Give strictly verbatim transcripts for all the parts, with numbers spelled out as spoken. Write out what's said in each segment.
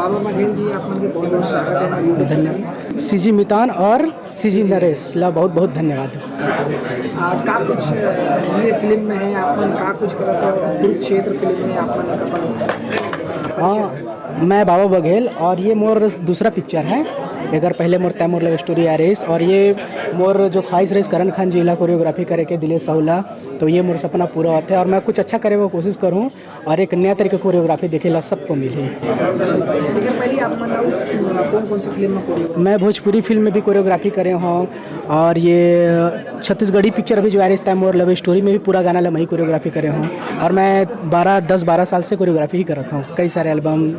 बाबा बघेल जी, आप मन के बहुत बहुत स्वागत है हमारे YouTube चैनल में। सीजी मितान और सीजी नरेश ला बहुत बहुत धन्यवाद। आ, का कुछ, अ, ये फिल्म में है, आप मन का कुछ करत हो, कुरुक्षेत्र फिल्म में आप मन अपन हाँ, मैं बाबा बघेल और ये मोर दूसरा पिक्चर है। एकर पहले मोर तैमूर लव स्टोरी आरिस और ये मोर जो ख्वाहिश रहिस करण खान जी ला कोरियोग्राफी करे के, दिलेश साहू ला, तो ये मोर सपना पूरा होथे और मैं कुछ अच्छा करे के कोशिश करूँ और एक नया तरीके के कोरियोग्राफी देखे ला सबको मिले। ठीक है, पहले आप मन कौन कौन सी फिल्म में कोरियो? मैं भोजपुरी फिल्म में भी कोरियोग्राफी करे हूँ और ये छत्तीसगढ़ी पिक्चर अभी जो आरिस तैमूर लव स्टोरी में भी पूरा गाना ला मैं ही कोरियोग्राफी करे हूँ और मैं बारह, दस बारह साल से कोरियोग्राफी ही करत हूँ, कई सारे एल्बम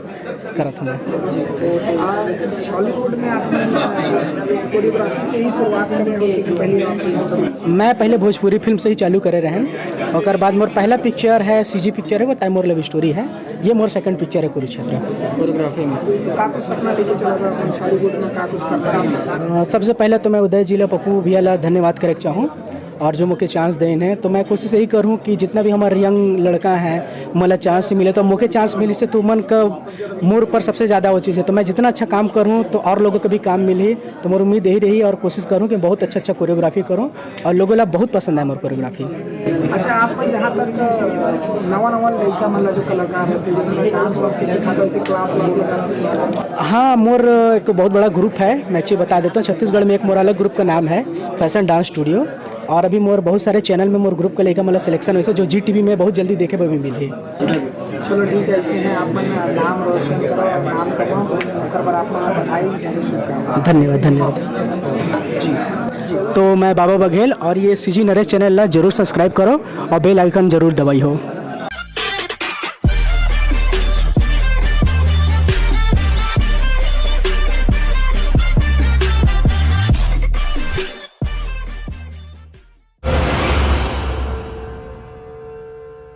करत हूँ मैं। आ, शॉलीवुड में आपने कोरियोग्राफी से ही शुरुआत करे हो कि पहले आप? मैं पहले भोजपुरी फिल्म से ही चालू करे रहेन, ओकर बाद मोर पहला पिक्चर है, सीजी पिक्चर है, वो तैमूर लव स्टोरी है। ये मोर सेकंड पिक्चर है कुरुक्षेत्र। कोरियोग्राफी में तो का कुछ सपना लेके चला था अपन शॉलीवुड में, का कुछ करना है? अ, सबसे पहले तो मैं उदय जी ला, पप्पू भैया ला धन्यवाद करे के चाहूँ और जो मोके चांस देन है, तो मैं कोशिश यही करूँ कि जितना भी हमारे यंग लड़का है, मोला चांस मिले, तो मोके चांस मिले से तो मन का मोर ऊपर सबसे ज़्यादा वो चीज़ है, तो मैं जितना अच्छा काम करूँ तो और लोगों को भी काम मिले, तो मोर उम्मीद यही रही और कोशिश करूँ कि बहुत अच्छा अच्छा कोरियोग्राफी करूँ और लोगों ला बहुत पसंद आए मोर कोरियोग्राफी। अच्छा, आप मन जहाँ तक, अ, नवा नवा लड़का मन ला जो कलाकार होते हैं, जिनमें डांस वांस के सिखाते हो, ऐसे क्लास वास लगा? हाँ, मोर एक बहुत बड़ा ग्रुप है, मैं एक्चुअली बता देता हूँ, छत्तीसगढ़ में एक मोर अलग ग्रुप का नाम है फैशन डांस स्टूडियो, और अभी मोर बहुत सारे चैनल में मोर ग्रुप का लइका मन ला सिलेक्शन होइस हे, जो जी टीवी में बहुत जल्दी देखे बर भी मिलही। चलो ठीक है, इसमें है आप मन नाम रोशन करो और नाम कमाओ, ओकर बर आप मन ला बधाई, ढेरों शुभकामना। धन्यवाद, धन्यवाद। जी, जी। तो मैं बाबा बघेल और ये सीजी नरेश चैनल ला जरूर सब्सक्राइब करो और बेल आइकन जरूर दबाई हो।